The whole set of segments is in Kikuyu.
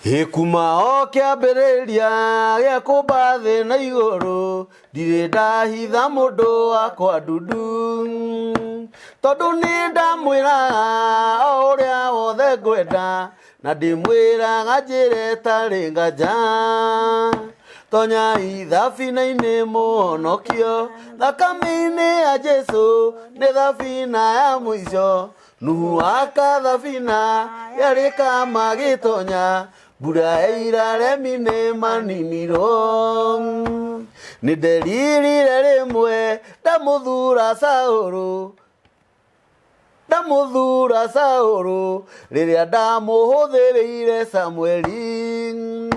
Ĩ kuma o kĩambĩrĩria gĩa kũmba thĩ na igũrũ, ndirĩ ndahitha mũndũ wakwa ndundu, tondũ nĩ ndamwĩraga o ũrĩa wothe ngwenda, na ndĩmwĩraga njĩre tarĩ nganja. Tonyai thabina-inĩ mũhonokio, thakame-inĩ ya Jesu nĩ thabina ya mũico. Nuhu aka thabina yarĩ kama gĩtonya, mbura yaira aremi nĩ maninirwo. Nĩ nderirire rĩmwe ndamũthura Saũlũ, ndamũthura Saũlũ rĩrĩa ndamũhũthĩrĩire Samueli.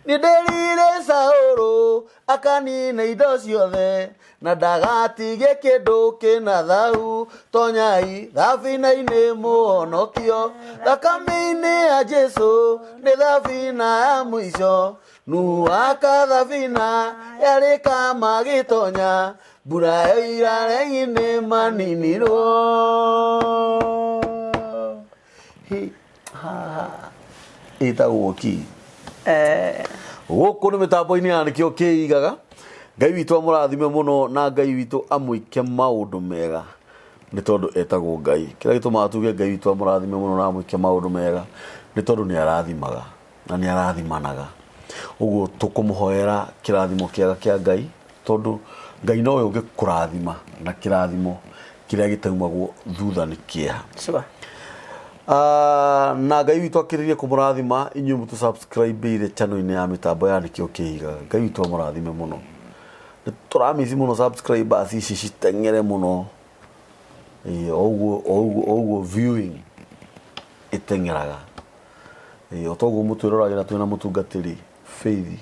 Nĩ nderire Saũlũ akanina indo ciothe na ndagatige kĩndũ kĩna thahu. Tonyai thabina-inĩ mũhonokio, thakame-inĩ ya Jesu nĩ thabina ya mũico. Nuhu aka thabina yarĩ kama gĩtonya, mbura yoira regi nĩ maninirwo. Hi, ha, ĩtagwo ki gũkũ nĩ mĩtambo-inĩ ya nĩkĩo kĩigaga. Ngai witũ amũrathime mũno na Ngai witũ amwĩke maũndũ mega nĩ tondũ etagwo Ngai. Kĩrĩa gĩtũmaga tuge Ngai witũ amũrathime mũno na amwĩke maũndũ mega nĩ tondũ nĩ arathimaga na nĩ arathimanaga. Ũguo tũkũmũhoera kĩrathimo kĩega kĩa Ngai tondũ Ngai nowe ũngĩkũrathima na kĩrathimo kĩrĩa gĩtaumagwo thutha nĩ kĩeha. Sure. Ah, na Ngai witũ akĩrĩrie kũmũrathima inyuĩ mũtũ subscribe-ire channel-inĩ ya mĩtambo ya nĩkĩo kĩigaga. Ngai witũ amũrathime mũno. Nĩ tũramici mũno subscribers ici citeng'ere mũno. Ĩĩ, o ũguo o ũguo o ũguo viewing ĩteng'eraga. Ĩĩ, o toguo mũtwĩroragĩra twĩna mũtungatĩri Faith.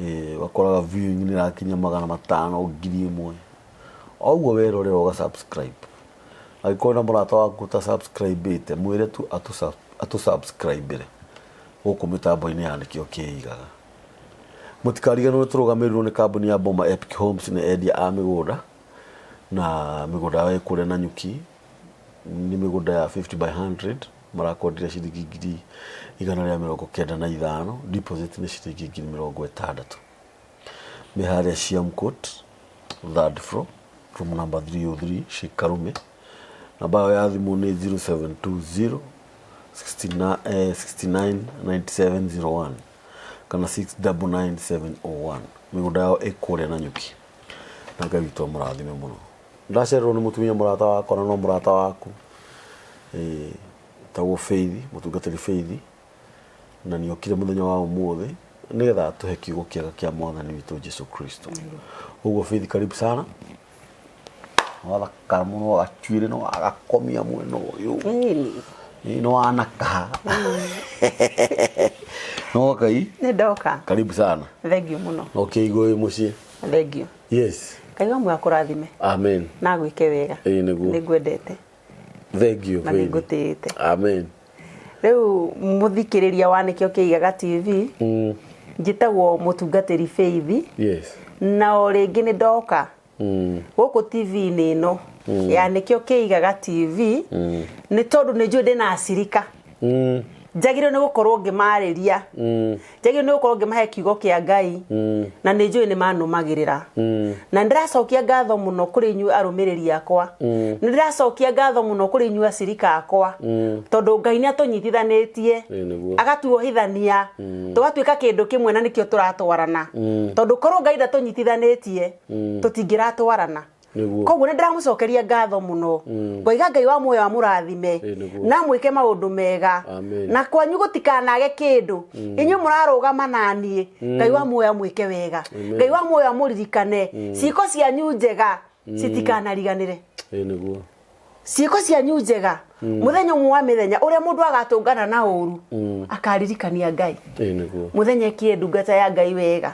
Ĩĩ, ũgakoraga viewing nĩ ĩrakinya 500, 1000. O ũguo werorera ũga subscribe. Angĩkorwo na mũrata waku ũta subscribe ĩte, mwĩre tu atũ subscribe ĩre gũkũ mĩtambo-inĩ ya nĩkĩo kĩigaga. Mũtikariganĩrwo tũrũgamĩrĩirwo nĩ kambuni ya Boma Epic Homes, nĩ endia a mĩgũnda, na mĩgũnda yao ĩ kũrĩa Nanyuki, nĩ mĩgũnda ya 50 by 100, marakwendera ciringi 195,000, deposit nĩ ciringi 60,000. Nĩ harĩa Siam Court, third floor, room number 303, Shikarume. Namba yao ya thimũ nĩ 0720 69 69 9701 kana 699701. Mĩgũnda yao ĩ kũrĩa Nanyuki. Na Ngai witũ amũrathime mũno. Ndacererwo nĩ mũtumia mũrata wakwa na no mũrata waku. Ĩĩ, etagwo Faith, mũtungatĩri Faith. Na nĩ okire mũthenya wa ũmũthĩ nĩgetha atũhe kiugo kĩega kĩa Mwathani witũ Jesu Kristo. Ũguo Faith, karibu sana. Wathakara mũno, gachuĩrĩ no agakomia mwena ũyũ. Ĩni. Ĩĩ, no anakaha. No Ngai, Nĩ ndoka. Karibu sana. Thengiũ mũno. No kĩigwo wĩ mũciĩ. Thengiũ. Yes. Ngai wa muoyo akũrathime. Amen. Na agwĩke wega. Ĩĩ, nĩguo. Nĩ ngwendete. Thank you. Na nĩ ngũtĩĩte. Amen. Rĩu mũthikĩrĩria wa Nĩkĩo Kĩigaga TV, njĩtagwo mũtungatĩri Faith. Na o rĩngĩ nĩ ndoka gũkũ TV-inĩ ĩno ya Nĩkĩo Kĩigaga TV, nĩ tondũ nĩ njũĩ ndĩna acirika njagĩrĩirwo nĩ gũkorwo ngĩmarĩria, njagĩrĩirwo nĩ gũkorwo ngĩmahe kiugo kĩa Ngai, na nĩ njũĩ nĩ manũmagĩrĩra. Na nĩ ndĩracokia ngatho mũno kũrĩ inyuĩ arũmĩrĩri akwa, nĩ ndĩracokia ngatho mũno kũrĩ inyuĩ acirika akwa, tondũ Ngai nĩ atũnyitithanĩtie, Ĩĩ, nĩguo. agatuohithania, tũgatuĩka kĩndũ kĩmwe, na nĩkĩo tũratwarana, tondũ korwo Ngai ndatũnyitithanĩtie tũtingĩratwarana. Koguo nĩ ndĩramũcokeria ngatho mũno, ngoiga Ngai wa muoyo amũrathime Ĩĩ, nĩguo. na mwĩke maũndũ mega. Amen. Na kwanyu gũtikanage kĩndũ. Inyuĩ mũrarũgama na niĩ, Ngai wa muoyo amwĩke wega. Amen. Ngai wa muoyo amũririkane, ciĩko cianyu njega citikanariganĩre. Ĩĩ, nĩguo. Ciĩko cianyu njega, mũthenya ũmwe wa mĩthenya ũrĩa mũndũ agatũngana na ũru, akaririkania Ngai. Ĩĩ, nĩguo. Mũthenya ekire ndungata ya Ngai wega,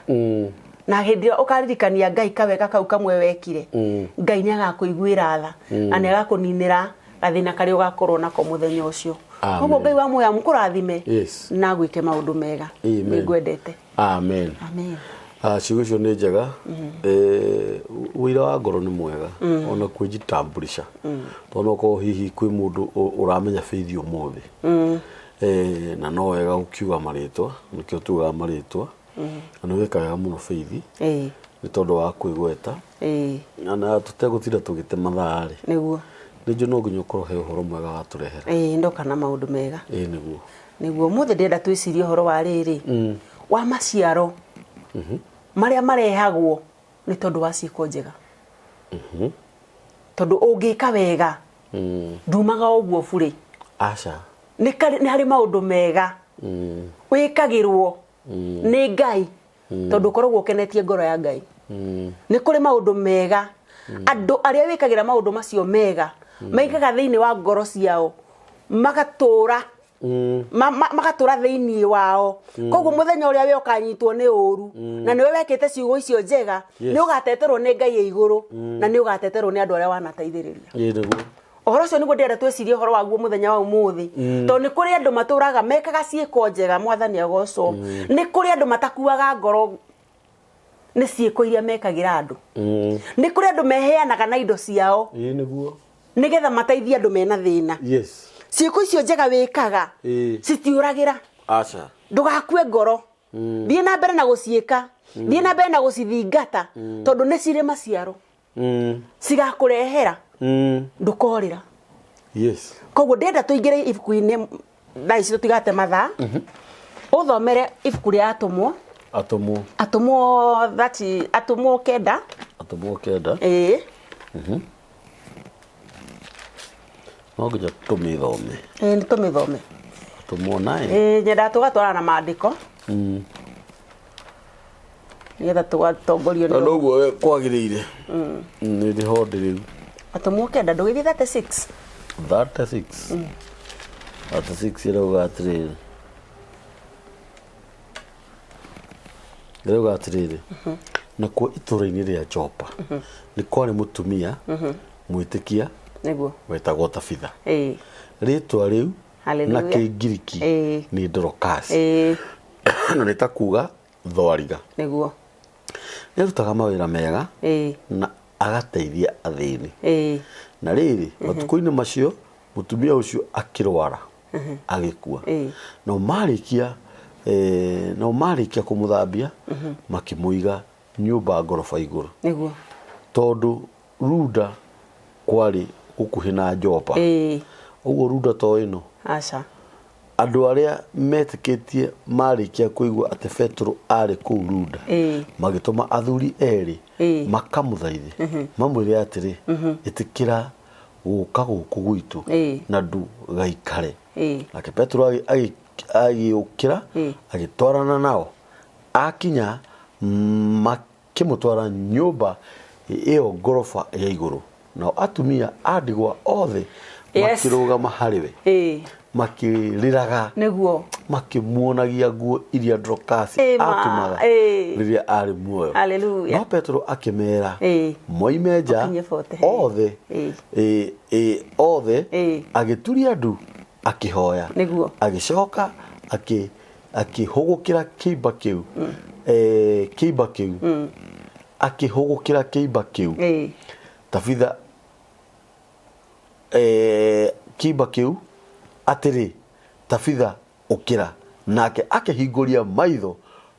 na hĩndĩ ĩyo ũkaririkania Ngai kawega kau kamwe wekire, Ngai nĩ agakũiguĩra tha na nĩ agakũninĩra gathĩna karĩa ũgakorwo nako mũthenya ũcio. Amen. Koguo Ngai wa muoyo amũkũrathime Yes. na gwĩke maũndũ mega. Amen. Nĩ ngwendete. Amen. Amen. Ah, ciugo icio nĩ njega. Eh, ũira wa ngoro nĩ mwega ona kwĩjitambulisha, tondũ okorwo hihi kwĩ mũndũ ũramenya Faith ũmũthĩ. Na no wega gũkiuga marĩtwa, nĩkĩo tugaga marĩtwa. Na nĩ wĩka wega mũno Faith, nĩ tondũ wa kwĩgweta. Na tũtegũtinda tũgĩte mathaa rĩ, nĩ njũĩ no nginya ũkorwo he ũhoro mwega watũrehera. Ĩĩ, ndoka na maũndũ mega. Ĩĩ nĩguo. Nĩguo ũmũthĩ ndĩrenda twĩcirie ũhoro wa rĩrĩ, wa maciaro marĩa marehagwo nĩ tondũ wa ciĩko njega. Tondũ ũngĩka wega ndumaga ũguo burĩ. Aca. Nĩ harĩ maũndũ mega wĩkagĩrwo nĩ Ngai tondũ ũkoragwo ũkenetie ngoro ya Ngai. Nĩ kũrĩ maũndũ mega andũ arĩa wĩkagĩra maũndũ macio mega maigaga thĩinĩ wa ngoro ciao, magatũra magatũra thĩinĩ wao. Koguo mũthenya ũrĩa we ũkanyitwo nĩ ũru na nĩwe wekĩte ciugo icio njega, nĩ ũgateterwo nĩ Ngai e igũrũ na nĩ ũgateterwo nĩ andũ arĩa wanateithĩrĩria. Ĩĩ nĩguo. Ũhoro ũcio nĩguo ndĩrenda twĩcirie ũhoro waguo mũthenya wa ũmũthĩ, tondũ nĩ kũrĩ andũ matũraga mekaga ciĩko njega, Mwathani agocwo. Nĩ kũrĩ andũ matakuaga ngoro nĩ ciĩko iria mekagĩra andũ. Nĩ kũrĩ andũ meheanaga na indo ciao Ĩĩ nĩguo. nĩgetha mateithie andũ mena thĩna. Ciĩko icio njega wĩkaga citiũragĩra. Aca. Ndũgakue ngoro. Thiĩ na mbere na gũciĩka, thiĩ na mbere na gũcithingata, tondũ nĩ cirĩ maciaro. Cigakũrehera, ndũkorĩra. Koguo ndĩrenda tũingĩre ibuku-inĩ thaa ici tũtigate mathaa. Ũthomere ibuku rĩa Atũmwo. Atũmwo. Atũmwo thati, Atũmwo 9. Atũmwo 9. Ĩĩ. No nginya tũmĩthome. Ĩĩ, nĩ tũmĩthome. Atũmwo 9. Ĩĩ, nyendaga tũgatwarana na maandĩko. Nĩgetha tũgatongorio nĩ Na noguo kwagĩrĩire. Nĩ ndĩ ho ndĩ rĩu. Atũmwo 9, ndũgĩthiĩ 36. 36. 36 ĩrauga atĩrĩrĩ. Ĩrauga atĩrĩrĩ. Nakuo itũũra-inĩ rĩa Jopa nĩ kwarĩ mũtumia mwĩtĩkia wetagwo Tabitha. Rĩtwa rĩu na Kĩngiriki nĩ Dorokasi. Na nĩ ta kuga thwariga. Nĩ arutaga mawĩra mega na agateithia athĩni. Na rĩrĩ, matukũ-inĩ macio mũtumia ũcio akĩrwara agĩkua. Nao marĩkia kũmũthambia makĩmũiga nyũmba ngoroba igũrũ. Tondũ Luda kwarĩ gũkuhĩ na Jopa. Ũguo Luda to ĩno. Aca. Andũ arĩa metĩkĩtie marĩkia kũigua atĩ Petero aarĩ kũu Luda, magĩtũma athuri erĩ makamũthaithe, mamwĩre atĩrĩ, Ĩtĩkĩra gũũka gũkũ gwitũ na ndũgaikare. Nake Petero agĩũkĩra agĩtwarana nao. Akinya makĩmũtwara nyũmba ĩyo ngoroba ya igũrũ. Nao atumia a ndigwa othe makĩrũgama harĩ we, makĩrĩraga, makĩmuonagia nguo iria Dorokasi atumaga rĩrĩa aarĩ muoyo. No Petero akĩmeera moime nja othe, othe, agĩturia ndu akĩhoya. Agĩcoka akĩhũgũkĩra kĩimba kĩu, kĩimba kĩu, akĩhũgũkĩra kĩimba kĩu. Tabitha kĩimba kĩu atĩrĩ, Tabitha, ũkĩra. Nake akĩhingũria maitho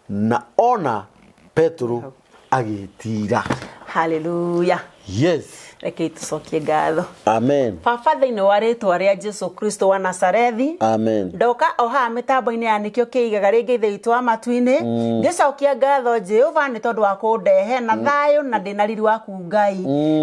na ona Petero agĩtira. Hallelujah. Yes. Rekei tũcokie ngatho. Amen. Baba, thĩinĩ wa rĩtwa rĩa Jesu Kristo wa Nazarethi, Amen. ndoka o haha mĩtambo-inĩ ya Nĩkĩo Kĩigaga rĩngĩ Ithe witũ wa matu-inĩ, ngĩcokia ngatho Jehova nĩ tondũ wa kũndehe na thayũ na ndĩna riri waku Ngai.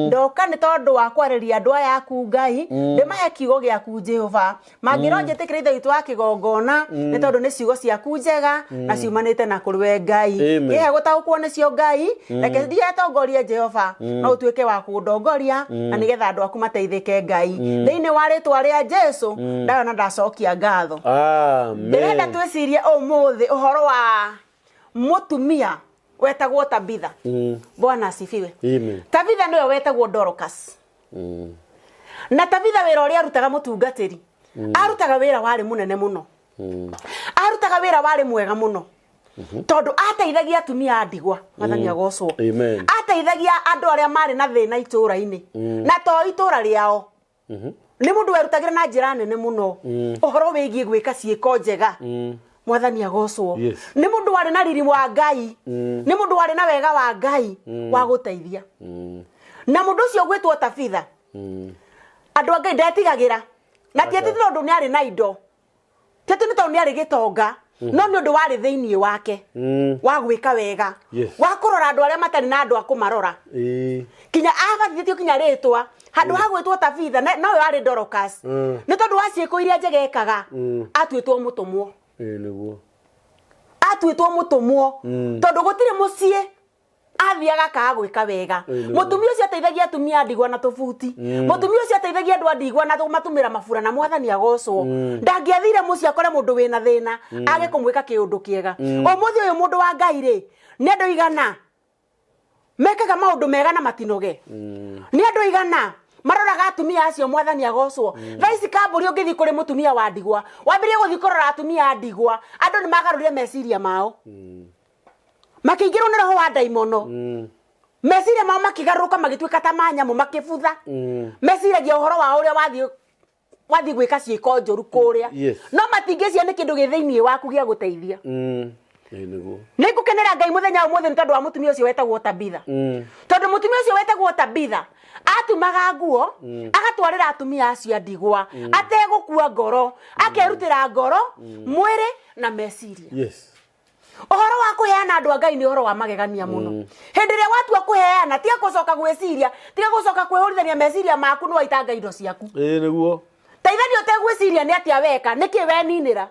Ndoka nĩ tondũ wa kwarĩria andũ aya aku Ngai, ndĩmahe kiugo gĩaku Jehova. Mangĩrwo njĩtĩkĩre Ithe witũ wa kĩgongona, nĩ tondũ nĩ ciugo ciaku njega na ciumanĩte na kũrĩ we Ngai. Kĩhe gũtaũkwo nĩcio Ngai, reke thiĩ tongorie Jehova, no ũtuĩke wa kũndongoria na nĩgetha andũ aku mateithĩke Ngai. Thĩinĩ wa rĩtwa rĩa Jesu, ndayo na ndacokia ngatho. Amen. Ndĩrenda twĩcirie ũmũthĩ ũhoro wa mũtumia wetagwo Tabitha. Bwana asifiwe. Amen. Tabitha nĩwe wetagwo Dorcas. Na Tabitha wĩra ũrĩa arutaga mũtungatĩri, arutaga wĩra warĩ mũnene mũno. Arutaga wĩra warĩ mwega mũno. Tondũ ateithagia atumia a ndigwa, Mwathani agocwo. Amen. Ateithagia andũ arĩa marĩ na thĩna itũũra-inĩ. Na to itũũra rĩao. Nĩ mũndũ werutagĩra na njĩra nene mũno ũhoro wĩgiĩ gwĩka ciĩko njega. Mwathani agocwo. Nĩ mũndũ warĩ na riri wa Ngai, nĩ mũndũ warĩ na wega wa Ngai wa gũteithia. Na mũndũ ũcio gwĩtwo Tabitha, andũ a Ngai, ndetigagĩra na ti atĩ tondũ nĩ arĩ na indo, ti atĩ nĩ tondũ nĩ arĩ gĩtonga, no nĩ ũndũ warĩ thĩinĩ wake wa gwĩka wega, wa kũrora andũ arĩa matarĩ na andũ a kũmarora. Kinya abatithĩtio kinya rĩtwa handũ ha gwĩtwo Tabitha nowe warĩ Dorcas, nĩ tondũ wa ciĩko iria njega ekaga, atuĩtwo mũtũmwo. Ĩĩ nĩguo. Atuĩtwo mũtũmwo tondũ gũtirĩ mũciĩ athiaga akaga gwĩka wega. Ĩĩ nĩguo. Mũtumia ũcio ateithagia atumia a ndigwa na tũbuti, mũtumia ũcio ateithagia andũ a ndigwa na matumĩra mabura. Na Mwathani agocwo, ndangĩathire mũciĩ akore mũndũ wĩna thĩna age kũmwĩka kĩũndũ kĩega. Ũmũthĩ ũyũ, mũndũ wa Ngai rĩ, nĩ andũ igana mekaga maũndũ mega na matinoge? Nĩ andũ igana maroraga atumia acio? Mwathani agocwo. Thaa ici kambũri ũngĩthiĩ kũrĩ mũtumia wa ndigwa, wambĩrĩrie gũthiĩ kũrora atumia a ndigwa, andũ nĩ magarũrire meciria mao, makĩingĩrwo nĩ roho wa ndaimono. Meciria mao makĩgarũrũka, magĩtuĩka ta ma nyamũ, makĩbutha. Meciragia ũhoro wa ũrĩa wathiĩ gwĩka ciĩko njũru kũrĩa, no matingĩcia nĩ kĩndũ gĩ thĩinĩ waku gĩa gũteithia. Ĩĩ nĩguo. Nĩ ngũkenera Ngai mũthenya wa ũmũthĩ nĩ tondũ wa mũtumia ũcio wetagwo Tabitha, tondũ mũtumia ũcio wetagwo Tabitha atumaga nguo agatwarĩra atumia acio a ndigwa ategũkua ngoro, akerutĩra ngoro, mwĩrĩ na meciria. Ũhoro wa kũheana, andũ a Ngai, nĩ ũhoro wa magegania mũno. Hĩndĩ ĩrĩa watua kũheana, tiga gũcoka gwĩciria, tiga gũcoka kwĩhũrithania meciria maku nĩ waitanga indo ciaku. Ĩĩ nĩguo. Teithania ũtegwĩciria nĩ atĩa weka, nĩkĩ weninĩra,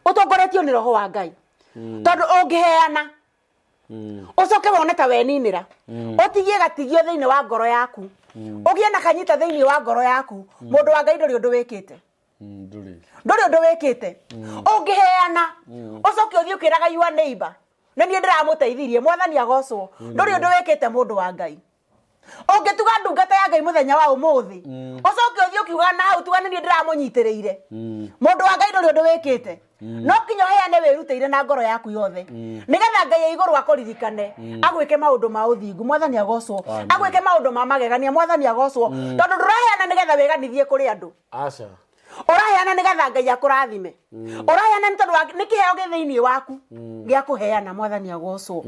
ũtongoretio nĩ roho wa Ngai, tondũ ũngĩheana ũcoke wone ta weninĩra, ũtigie gatigio thĩinĩ wa ngoro yaku, ũgĩe na kanyita thĩinĩ wa ngoro yaku, mũndũ wa Ngai, ndũrĩ ũndũ wĩkĩte. Ndũrĩ. Ndũrĩ ũndũ wĩkĩte. Ũngĩheana ũcoke ũthiĩ ũkĩraga your neighbor, nĩ niĩ ndĩramũteithirie, Mwathani agocwo, ndũrĩ ũndũ wĩkĩte, mũndũ wa Ngai. Ũngĩtuga ndungata ya Ngai mũthenya wa ũmũthĩ, ũcoke ũthiĩ ũkiuga na hau, tuga nĩ niĩ ndĩramũnyitĩrĩire, mũndũ wa Ngai, ndũrĩ ũndũ wĩkĩte. No kinya ũheane wĩrutĩire na ngoro yaku yothe, nĩgetha Ngai ya igũrũ akũririkane, agwĩke maũndũ ma ũthingu. Mwathani agocwo. Agwĩke maũndũ ma magegania. Mwathani agocwo, tondũ ndũraheana nĩgetha wĩganithie kũrĩ andũ. Aca. Ũraheana nĩgetha Ngai akũrathime. Ũraheana nĩ tondũ nĩ kĩheo gĩ thĩinĩ waku gĩa kũheana. Mwathani agocwo.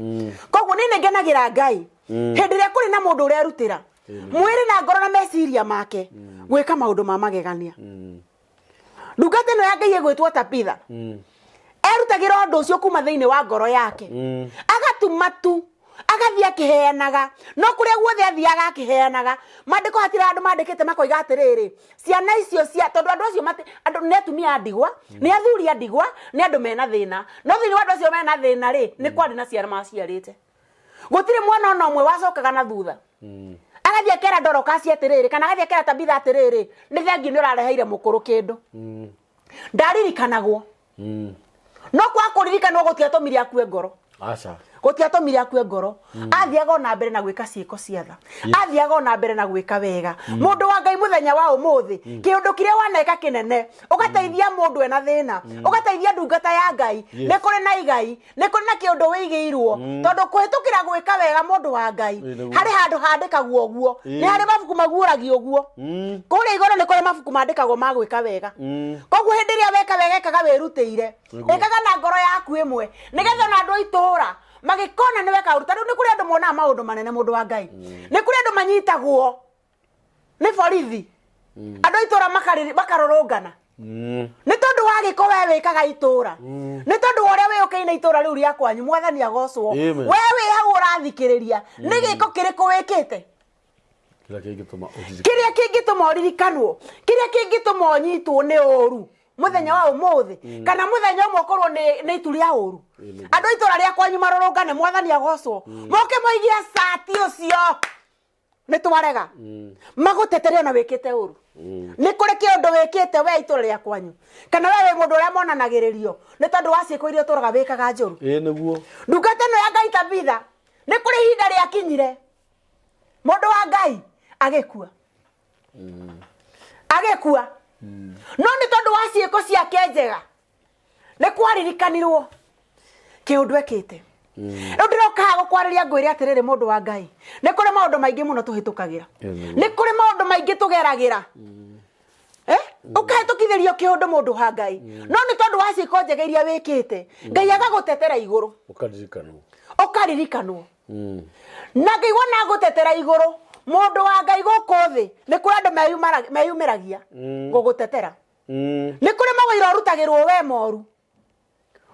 Koguo niĩ nĩ ngenagĩra Ngai hĩndĩ ĩrĩa kũrĩ na mũndũ ũrerutĩra mwĩrĩ na ngoro na meciria make gwĩka maũndũ ma magegania. Ndungata ĩno ya Ngai ĩgwĩtwo Tabitha erutagĩra ũndũ ũcio kuma thĩinĩ wa ngoro yake, agatuma tu, agathiĩ akĩheanaga. No kũrĩa guothe athiaga akĩheanaga, maandĩko hatirĩ andũ mandĩkĩte makoiga atĩrĩrĩ, ciana icio cia, tondũ andũ acio andũ nĩ atumia a ndigwa, nĩ athuri a ndigwa, nĩ andũ mena thĩna. No thĩinĩ wa andũ acio mena thĩna rĩ, nĩ kwarĩ na ciana maciarĩte. Gũtirĩ mwana ona ũmwe wacokaga na thutha agathiĩ akera Dorokasi atĩrĩrĩ, kana agathiĩ akera Tabitha atĩrĩrĩ, nĩ thengiũ nĩ ũrareheire mũkũrũ kĩndũ. Ndaririkanagwo, no kwa kũririkanwo gũtiatũmire akue ngoro. Aca. Gũtiatũmire akue ngoro. Athiaga ona mbere na gwĩka ciĩko cia tha, athiaga ona mbere na gwĩka wega. Mũndũ wa Ngai, mũthenya wa ũmũthĩ, kĩũndũ kĩrĩa waneka kĩnene, ũgateithia mũndũ ena thĩna, ũgateithia ndungata ya Ngai, nĩ kũrĩ na igai, nĩ kũrĩ na kĩũndũ wĩigĩirwo, tondũ kũhĩtũkĩra gwĩka wega, mũndũ wa Ngai, Ĩĩ, nĩguo. harĩ handũ handĩkagwo ũguo, nĩ harĩ mabuku maguũragio ũguo kũrĩa igũrũ, nĩ kũrĩ mabuku mandĩkagwo ma gwĩka wega. Koguo hĩndĩ ĩrĩa weka wega, ĩkaga wĩrutĩire, ĩkaga na ngoro yaku ĩmwe, nĩgetha ona andũ a itũũra magĩkona nĩ weka ũru. Tarĩu nĩ kũrĩ andũ monaga maũndũ manene, mũndũ wa Ngai. Nĩ kũrĩ andũ manyitagwo nĩ borithi, andũ a itũũra makarũrũngana nĩ tondũ wa gĩko we wĩkaga itũũra, nĩ tondũ wa ũrĩa wĩũkaine itũũra rĩu rĩa kwanyu. Mwathani agocwo. Amen. We wĩ hau ũrathikĩrĩria, nĩ gĩko kĩrĩkũ wĩkĩte kĩrĩa kĩngĩtũma ũririkane? Kĩrĩa kĩngĩtũma ũririkanwo, kĩrĩa kĩngĩtũma ũnyitwo nĩ ũru mũthenya wa ũmũthĩ, kana mũthenya ũmwe ũkorwo nĩ itu rĩa ũru, andũ a itũũra rĩa kwanyu marũrũngane, Mwathani agocwo, moke moigie cati ũcio nĩ twarega, magũtetere ona wĩkĩte ũru. Nĩ kũrĩ kĩũndũ wĩkĩte we itũũra rĩa kwanyu, kana we wĩ mũndũ ũrĩa monanagĩrĩrio nĩ tondũ wa ciĩko iria ũtũraga wĩkaga njũru? Ĩĩ nĩguo. Ndungata ĩno ya Ngai Tabitha, nĩ kũrĩ ihinda rĩakinyire, mũndũ wa Ngai, agĩkua, agĩkua, no nĩ tondũ wa ciĩko ciake njega nĩ kwaririkanirwo kĩũndũ ekĩte. Rĩu ndĩroka haha gũkwarĩria ngwĩre atĩrĩrĩ, mũndũ wa Ngai, nĩ kũrĩ maũndũ maingĩ mũno tũhĩtũkagĩra, nĩ kũrĩ maũndũ maingĩ tũgeragĩra. Ũkahĩtũkithĩrio kĩũndũ mũndũ wa Ngai, no nĩ tondũ wa ciĩko njega iria wĩkĩte, Ngai agagũtetera igũrũ. Ũkaririkanwo. Ũkaririkanwo. Na Ngai wona agũtetera igũrũ, mũndũ wa Ngai, gũkũ thĩ nĩ kũrĩ andũ meyumĩragia gũgũtetera. Nĩ kũrĩ mawĩra ũrutagĩrwo we moru,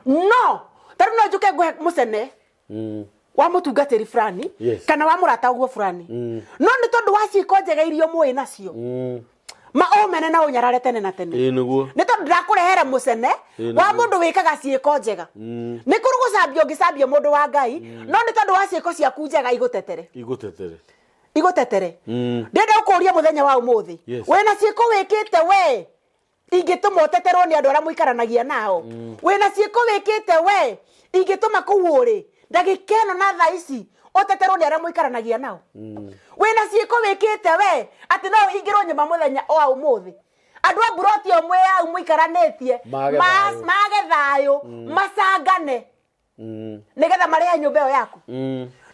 no tarĩu no njũke ngũhe mũcene wa mũtungatĩri fulani kana wa mũrata ũguo fulani, no nĩ tondũ wa ciĩko njega iria mũĩ nacio, ma ũmene na ũnyarare tene na tene. Ĩĩ nĩguo. Nĩ tondũ ndakũrehere mũcene Ĩĩ wa nĩguo. Mũndũ wĩkaga ciĩko njega, nĩ kũrĩ gũcambio ũngĩcambio, mũndũ wa Ngai, no nĩ tondũ wa ciĩko ciaku njega igũtetere. Igũtetere. Igũtetere. Ndĩrenda gũkũria mũthenya wa ũmũthĩ, wĩna ciĩko wĩkĩte we ingĩtũma ũteterwo nĩ andũ arĩa mũikaranagia nao? Wĩna ciĩko wĩkĩte we ingĩtũma kũu ũrĩ ndagĩka ĩno na thaa ici ũteterwo nĩ arĩa mũikaranagia nao? Wĩna ciĩko wĩkĩte we atĩ no ũhingĩrwo nyũmba mũthenya wa ũmũthĩ, andũ a mburoti ĩmwe yau mũikaranĩtie mage thayũ. Mage thayũ, macangane nĩgetha marĩhe nyũmba ĩyo yaku,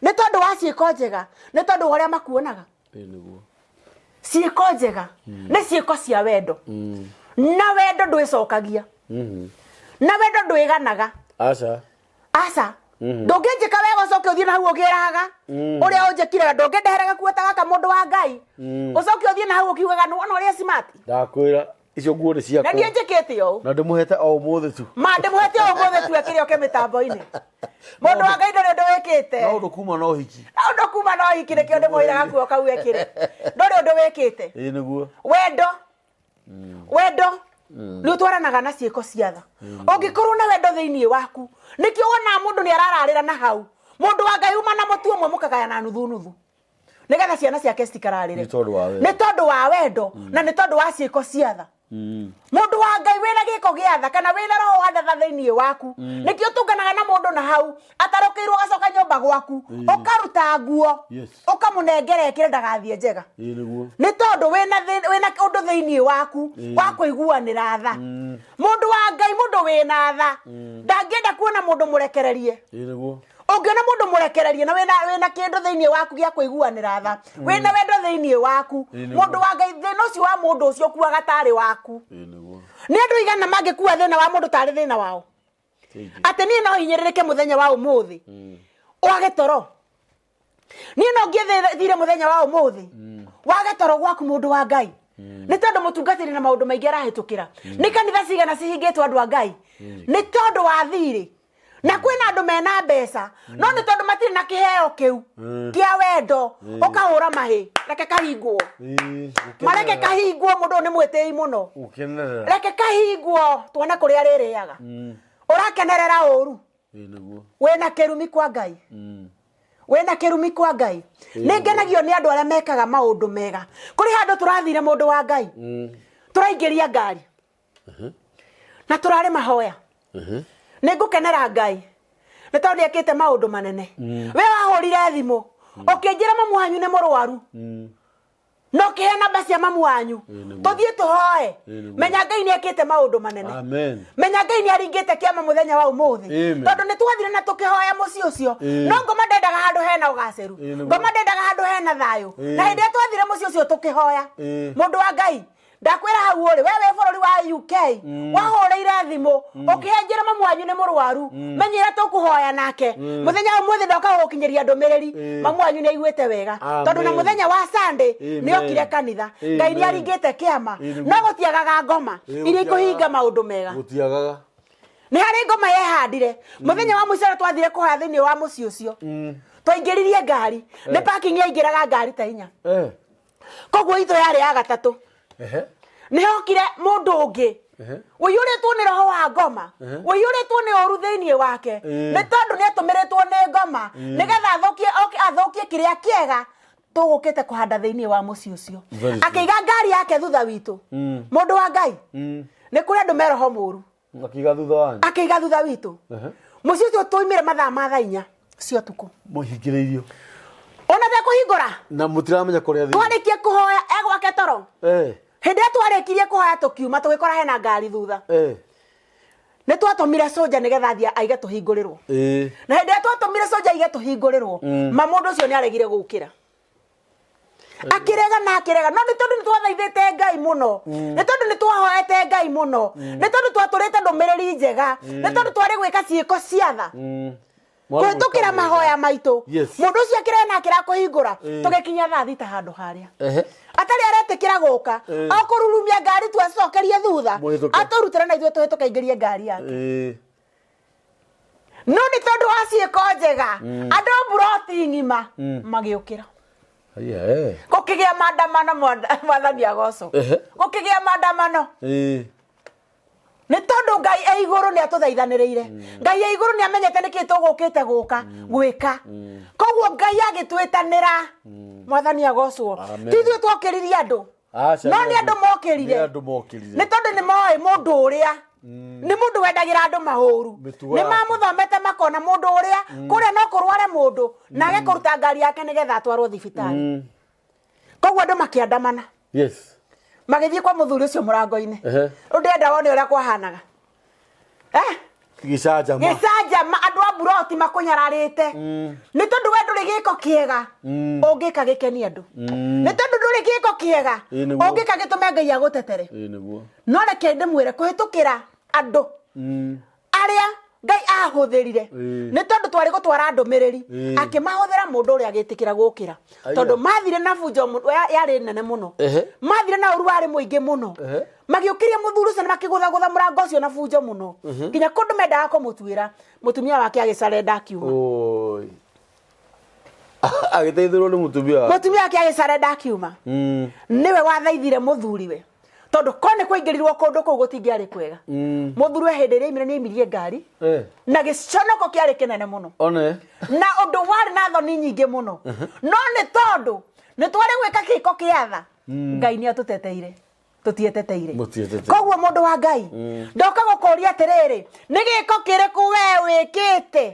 nĩ tondũ wa ciĩko njega, nĩ tondũ wa ũrĩa makuonaga? Ĩĩ nĩguo. Ciĩko njega nĩ ciĩko cia wendo, na wendo ndwĩcokagia, na wendo ndwĩganaga. Aca. Aca, ndũngĩnjĩka wega ũcoke ũthiĩ na hau ũkĩrahaga ũrĩa ũnjĩkire wega. Ndũngĩndehera gakuo ta gaka, mũndũ wa Ngai, ũcoke ũthiĩ na hau ũkiugaga nĩwona ũrĩa smart. Ndakwĩra icio nguo nĩ Na ciakwa. niĩ njĩkĩte ũũ. Na ndĩmũhete o ũmũthĩ tu. Ma ndĩmũhete o ũmũthĩ tu ekĩre oke mĩtambo-inĩ. Mũndũ wa Ngai, ndũrĩ ũndũ wĩkĩte. No ũndũ kuma na ũhiki. Na ũndũ kuma na ũhiki, nĩkĩo ndĩmũheire gakuo kau ekĩre. Ndũrĩ ũndũ wĩkĩte. Ĩĩ nĩguo. Wendo, wendo nĩ ũtwaranaga na ciĩko cia tha. Ũngĩkorwo na wendo thĩinĩ waku, nĩkĩo wonaga mũndũ nĩ arararĩra na hau. Mũndũ wa Ngai, uma na mũtu ũmwe mũkagayana nuthu nuthu nĩgetha ciana ciake citikararĩre. Nĩ tondũ wa wendo. Nĩ tondũ wa wendo na nĩ tondũ wa ciĩko cia tha. Mũndũ wa Ngai, wĩna gĩko gĩa tha kana wĩna roho wa tha thĩinĩ waku, nĩkĩo ũtũnganaga na mũndũ na hau atarũkĩirwo, gacoka nyũmba gwaku, ũkaruta nguo, ũkamũnengera ĩkĩre ndagathiĩ njega. Ĩĩ nĩguo. Nĩ tondũ wĩna ũndũ thĩinĩ waku wa kũiguanĩra tha. Mũndũ wa Ngai, mũndũ wĩna tha ndangĩenda kuona mũndũ mũrekererie. Ĩĩ nĩguo. Ũngĩona mũndũ mũrekererie na wĩna kĩndũ thĩinĩ waku gĩa kũiguanĩra tha, wĩna wendo thĩinĩ waku, Ĩĩ nĩguo. mũndũ wa Ngai, thĩna ũcio wa mũndũ ũcio ũkuaga tarĩ waku. Ĩĩ nĩguo. Nĩ andũ igana mangĩkua thĩna wa mũndũ tarĩ thĩna wao? Thank you. Atĩ niĩ no hinyĩrĩrĩke mũthenya wa ũmũthĩ wage toro, niĩ no ngiĩ thire mũthenya wa ũmũthĩ wage toro gwaku, mũndũ wa Ngai, nĩ tondũ mũtungatĩri na maũndũ maingĩ arahĩtũkĩra. Nĩ kanitha cigana cihingĩtwo, andũ a Ngai, nĩ tondũ wa thirĩ? Na kwĩna andũ mena mbeca, no nĩ tondũ matirĩ na kĩheo kĩu kĩa wendo. Ũkahũra mahĩ, reke kahingwo. Ĩĩ, mareke gũkenerera. Kahingwo. Mũndũ ũyũ nĩ mwĩtĩi mũno. Gũkenerera. Reke kahingwo tuone kũrĩa rĩrĩaga. Ũrakenerera ũru. Ĩĩ nĩguo. Wĩna kĩrumi kwa Ngai, wĩna kĩrumi kwa Ngai. Nĩ ngenagio nĩ andũ arĩa mekaga maũndũ mega. Kũrĩ handũ tũrathire, mũndũ wa Ngai, tũraingĩria ngari na tũrarĩ mahoya. Nĩ ngũkenera Ngai nĩ tondũ nĩ ekĩte maũndũ manene. We wahũrire thimũ ũkĩnjĩra mamu wanyu nĩ mũrwaru, na ũkĩhe namba cia mamu wanyu nĩguo. tũthiĩ tũhoe. Ĩĩ nĩguo. Menya Ngai nĩ ekĩte maũndũ manene. Amen. Menya Ngai nĩ aringĩte kĩama mũthenya wa ũmũthĩ. Amen. Tondũ nĩ twathire na tũkĩhoya mũciĩ ũcio. No ngoma ndendaga handũ hena ũgacĩru. Ĩĩ nĩguo. Ngoma ndendaga handũ hena thayũ. Na hĩndĩ ĩrĩa twathire mũciĩ ũcio tũkĩhoya, mũndũ wa Ngai, ndakwĩra hau ũrĩ we wĩ bũrũri wa UK, wahũrĩire thimũ ũkĩhe njĩra mamu wanyu nĩ mũrwaru, menyera tũkũhoya nake mũthenya wa ũmũthĩ. Ndoka gũgũkinyĩria ndũmĩrĩri, mamu wanyu nĩ aiguĩte wega tondũ na Amen. mũthenya wa Sunday Amen. nĩ okire kanitha. Ngai nĩ Amen. aringĩte kĩama. Ĩĩ nĩguo. No gũtiagaga ngoma Ĩĩ, iria gũtiagaga. ikũhinga maũndũ mega. Gũtiagaga. Nĩ harĩ ngoma yehandire mũthenya wa mũico ũrĩa twathire kũhoya thĩinĩ wa mũciĩ ũcio. Twaingĩririe ngari nĩ parking, yaingĩraga ngari ta 4. Koguo itũ yarĩ ya gatatũ. Nĩ hokire mũndũ ũngĩ ũiyũrĩtwo nĩ roho wa ngoma, ũiyũrĩtwo nĩ ũru thĩinĩ wake, nĩ tondũ nĩ atũmĩrĩtwo nĩ ngoma nĩgetha athũkie, oke athũkie kĩrĩa kĩega tũgũkĩte kũhanda thĩinĩ wa mũciĩ ũcio. Very true. Akĩiga ngari yake thutha witũ. Mũndũ wa Ngai, nĩ kũrĩ andũ me roho mũru. Akiga thutha wanyu. Akĩiga thutha witũ. Mũciĩ ũcio tũimire mathaa ma thaa 4 cia ũtukũ. Mũhingĩrĩirio. Ona tekũhingũra. Na mũtiramenya kũrĩa thiĩ. Twarĩkie kũhoya egwake toro. Hĩndĩ ĩrĩa twarĩkirie kũhoya tũkiuma, tũgĩkora hena ngari thutha. Nĩ twatũmire soja nĩgetha athiĩ aige tũhingũrĩrwo. Na hĩndĩ ĩrĩa twatũmire soja aige tũhingũrĩrwo, ma mũndũ ũcio nĩ aregire gũkĩra. Akĩrega na akĩrega, no nĩ tondũ nĩ twathaithĩte Ngai mũno, nĩ tondũ nĩ twahoete Ngai mũno, nĩ tondũ twatũrĩte ndũmĩrĩri njega, nĩ tondũ twarĩ gwĩka ciĩko cia tha kũhĩtũkĩra mahoya maitũ. Mũndũ ũcio akĩrega na akĩrega kũhingũra, tũgĩkinya thaa 6 handũ harĩa atarĩ aretĩkĩra gũka, o kũrurumia ngari tu acokerie thutha, Mũhĩtũke. Atũrutĩre na ithuĩ tũhĩtũke aingĩrie ngari yake. No nĩ tondũ wa ciĩko njega, andũ mburoti ng'ima magĩũkĩra. Haya, eh. Gũkĩgĩa maandamano, mwathani agocwo. Gũkĩgĩa maandamano nĩ tondũ Ngai e igũrũ nĩ atũthaithanĩrĩire. Ngai e igũrũ nĩ amenyete nĩkĩ tũgũkĩte gũka gwĩka, koguo Ngai agĩtwĩtanĩra. Mwathani agocwo. Amen. Ti ithuĩ twokĩririe andũ, Aca, no nĩ andũ mokĩrire. Nĩ andũ mokĩrire. Nĩ tondũ nĩ moĩ mũndũ ũrĩa nĩ mũndũ wendagĩra andũ mahũru. Mĩtugo Nĩ yake. mamũthomete makona mũndũ ũrĩa kũrĩa no kũrware mũndũ na age kũruta ngari yake nĩgetha atwarwo thibitarĩ. Koguo andũ makĩandamana, magĩthiĩ kwa mũthuri ũcio mũrango-inĩ. Rĩu ndĩrenda wone ũrĩa kwahanaga, eh? Gĩcanjama. Gĩcanjama, andũ a mburoti makũnyararĩte nĩ tondũ we ndũrĩ gĩko kĩega ũngĩka gĩkenie andũ, nĩ tondũ ndũrĩ gĩko kĩega Ĩĩ, nĩguo. ũngĩka gĩtũme Ngai agũtetere. Ĩĩ, nĩguo. No reke ndĩmwĩre, kũhĩtũkĩra andũ arĩa Ngai ahũthĩrire, nĩ tondũ twarĩ gũtwara ndũmĩrĩri, akĩmahũthĩra mũndũ ũrĩa agĩtĩkĩra gũkĩra, tondũ mathire na bunjo yarĩ nene mũno, mathire na ũru warĩ mũingĩ mũno. Magĩũkĩria mũthuri ũcio na makĩgũthagũtha mũrango ũcio na bunjo mũno nginya kũndũ mendaga kũmũtuĩra. Mũtumia wake agĩcarenda akiuma. Oi. Agĩteithĩrwo nĩ mũtumia wake. Mũtumia wake agĩcarenda akiuma. Nĩwe wathaithire mũthuriwe, tondũ ko nĩ kwaingĩrirwo kũndũ kũu gũtingĩarĩ kwega. Mũthuriwe hĩndĩ ĩrĩa aimire nĩ aimirie ngari na gĩconoko kĩarĩ kĩnene mũno, One. Na ũndũ warĩ na thoni nyingĩ mũno. No nĩ tondũ nĩ twarĩ gwĩka gĩko kĩa tha, Ngai nĩ atũteteire, tũtieteteire. Mũtieteteire. Koguo mũndũ wa Ngai, ndoka gũkũria atĩrĩrĩ, nĩ gĩko kĩrĩkũ we wĩkĩte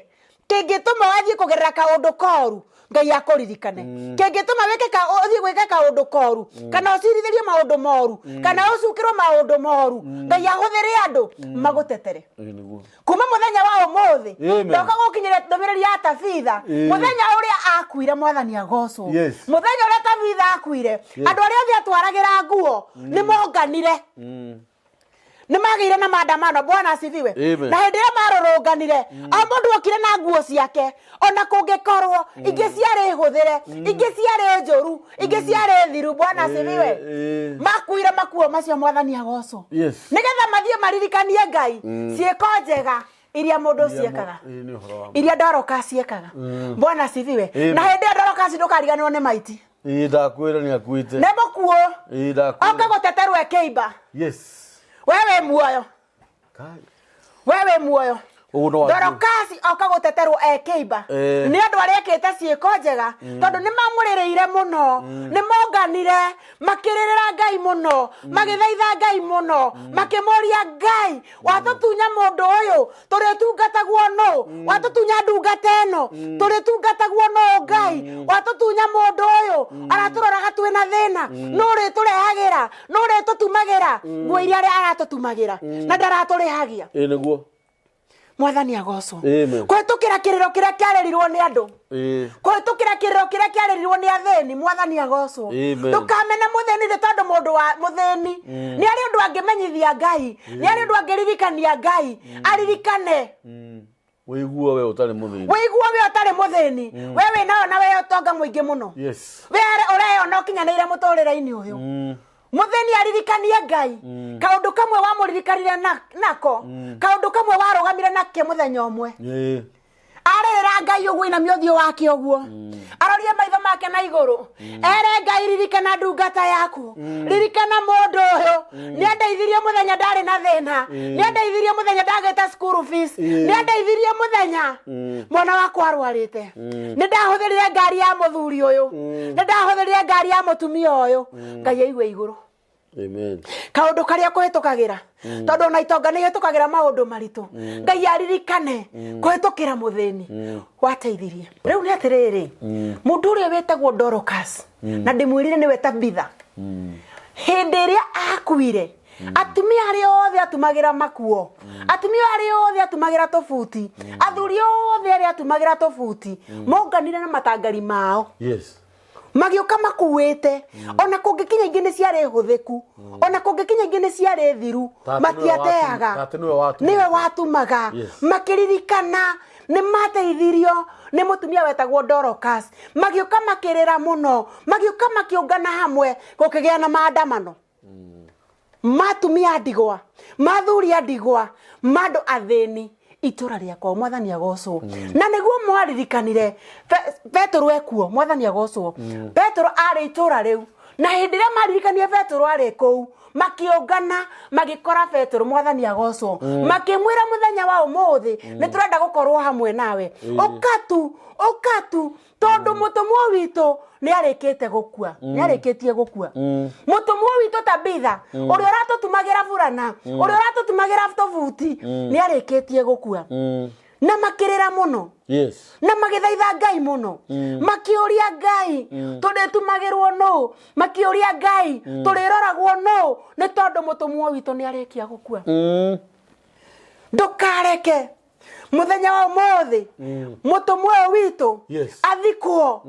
kĩngĩtũma wathiĩ kũgerera kaũndũ koru Ngai akũririkane, kĩngĩtũma wĩke ka ũthiĩ gwĩka kaũndũ koru, kana ũcirithĩrio maũndũ moru, kana ũcukĩrwo maũndũ moru, Ngai ahũthĩre andũ magũtetere? Ĩĩ, nĩguo. Kuma mũthenya wa ũmũthĩ, Amen. ndoka gũkinyĩria ndũmĩrĩri ya Tabitha, mũthenya ũrĩa akuire. Mwathani agocwo. Mũthenya ũrĩa Tabitha akuire, andũ arĩa othe atwaragĩra nguo nĩ monganire, nĩ magĩire na maandamano. Bwana asifiwe. Amen. Na hĩndĩ ĩrĩa marũrũnganire, o mũndũ okire na nguo ciake, ona kũngĩkorwo ingĩ ciarĩ hũthĩre, ingĩ ciarĩ njũru, ingĩ ciarĩ thiru. Bwana asifiwe. Makuire makuo macio. Mwathani agocwo. Nĩgetha mathiĩ maririkanie Ngai ciĩko njega iria mũndũ ũcio ekaga, Ĩĩ, nĩ ũhoro wa iria Dorcas ciekaga. Bwana asifiwe. Amen. Na hĩndĩ ĩyo Dorcas, ndũkariganĩrwo nĩ maiti. Ĩĩ, ndakwĩra nĩ akuĩte. Nĩ mũkuũ. Ĩĩ, ndakwĩra. Oka gũteterwo ekĩimba. We wĩ muoyo. Kai. We wĩ muoyo. Ũguo no wanjie. Dorokasi oka gũteterwo ekĩimba nĩ andũ arĩa ekĩte ciĩko njega, tondũ nĩ mamũrĩrĩire mũno, nĩ monganire makĩrĩrĩra Ngai mũno, magĩthaitha Ngai mũno, makĩmũria Ngai, watũtunya mũndũ ũyũ tũrĩtungatagwo nũ? Watũtunya ndungata ĩno tũrĩtungatagwo nũ? Ngai, watũtunya mũndũ ũyũ aratũroraga twĩna thĩna, nũ ũrĩtũrehagĩra? Nũ ũrĩtũtumagĩra nguo iria aratũtumagĩra na ndaratũrĩhagia? Ĩĩ, nĩguo. Mwathani agocwo. Amen. Kũhĩtũkĩra kĩrĩro kĩrĩa kĩarĩrirwo nĩ andũ, kũhĩtũkĩra kĩrĩro kĩrĩa kĩarĩrirwo nĩ athĩni. Mwathani agocwo. Amen. Ndũkamene mũthĩni, nĩ tondũ mũndũ wa mũthĩni nĩ arĩ ũndũ angĩmenyithia Ngai, nĩ arĩ ũndũ angĩririkania Ngai aririkane. Wĩiguo we ũtarĩ mũthĩni. Wĩiguo we ũtarĩ mũthĩni, we wĩ nayo na we ũtonga mũingĩ mũno, we ũreyona ũkinyanĩire mũtũrĩre-inĩ ũyũ. Mũthĩni aririkanie Ngai kaũndũ kamwe wamũririkanire nako, kaũndũ kamwe warũgamire nake mũthenya ũmwe. Arĩrĩra Ngai ũguo, inamia ũthiũ wake ũguo, arorie maitho make na igũrũ, ere Ngai, ririkana ndungata yaku, ririkana mũndũ ũyũ nĩ andeithirie mũthenya ndarĩ na thĩna, nĩ andeithirie mũthenya ndagĩte school fees, nĩ andeithirie mũthenya mwana wakwa arwarĩte, nĩ ndahũthĩrire ngari ya mũthuri ũyũ, nĩ ndahũthĩrire ngari ya mũtumia ũyũ. Ngai aigue igũrũ. Amen. Kaũndũ karĩa kũhĩtũkagĩra, tondũ ona itonga nĩ ihĩtũkagĩra maũndũ maritũ, Ngai aririkane kũhĩtũkĩra mũthĩni wateithirie. Rĩu nĩ atĩrĩrĩ, mũndũ ũrĩa wĩtagwo Dorcas, na ndĩmwĩrire nĩwe Tabitha, hĩndĩ ĩrĩa akuire, atumia arĩa othe atumagĩra makuo, atumia arĩa othe atumagĩra tũbuti, athuri othe arĩa atumagĩra tũbuti, monganire na matangari mao. Magĩũka makuĩte, ona kũngĩkinya ingĩ nĩ ciarĩ hũthĩku, ona kũngĩkinya ingĩ nĩ ciarĩ thiru. Ta atĩ nĩwe Matiateaga. Ta atĩ nĩwe watumaga. Nĩwe watumaga. Makĩririkana nĩ mateithirio nĩ mũtumia wetagwo Dorcas. Magĩũka makĩrĩra mũno, magĩũka makĩũngana hamwe, gũkĩgĩa na maandamano matumia ndigwa, mathuri a ndigwa, mandũ athĩni itũra rĩakwa. Mwathani agocwo. Na nĩguo mwaririkanire Petũrũ ekuo. Mwathani agocwo. Petũrũ arĩ itũra rĩu, na hĩndĩ ĩrĩa maririkanire Petũrũ arĩ kũu, makĩũngana magĩkora Petũrũ. Mwathani agocwo. Makĩmwĩra, mũthenya wa ũmũthĩ nĩ tũrenda gũkorwo hamwe nawe, ũkatu ũkatu, tondũ mũtũmwo witũ nĩ arĩkĩte gũkua, nĩ arĩkĩtie gũkua. Mũtũmwo witũ Tabitha, ũrĩa ũratũtumagĩra burana, ũrĩa ũratũtumagĩra tũbuti, nĩ arĩkĩtie gũkua. Na makĩrĩra mũno na magĩthaitha Ngai mũno, makĩũria Ngai, tũrĩtumagĩrwo nũ? Makĩũria Ngai, tũrĩroragwo nũ? Nĩ tondũ mũtũmwo witũ nĩ arĩkia gũkua. Ndũkareke muthenya wa umuthi mutumwa ũyũ witũ athikwo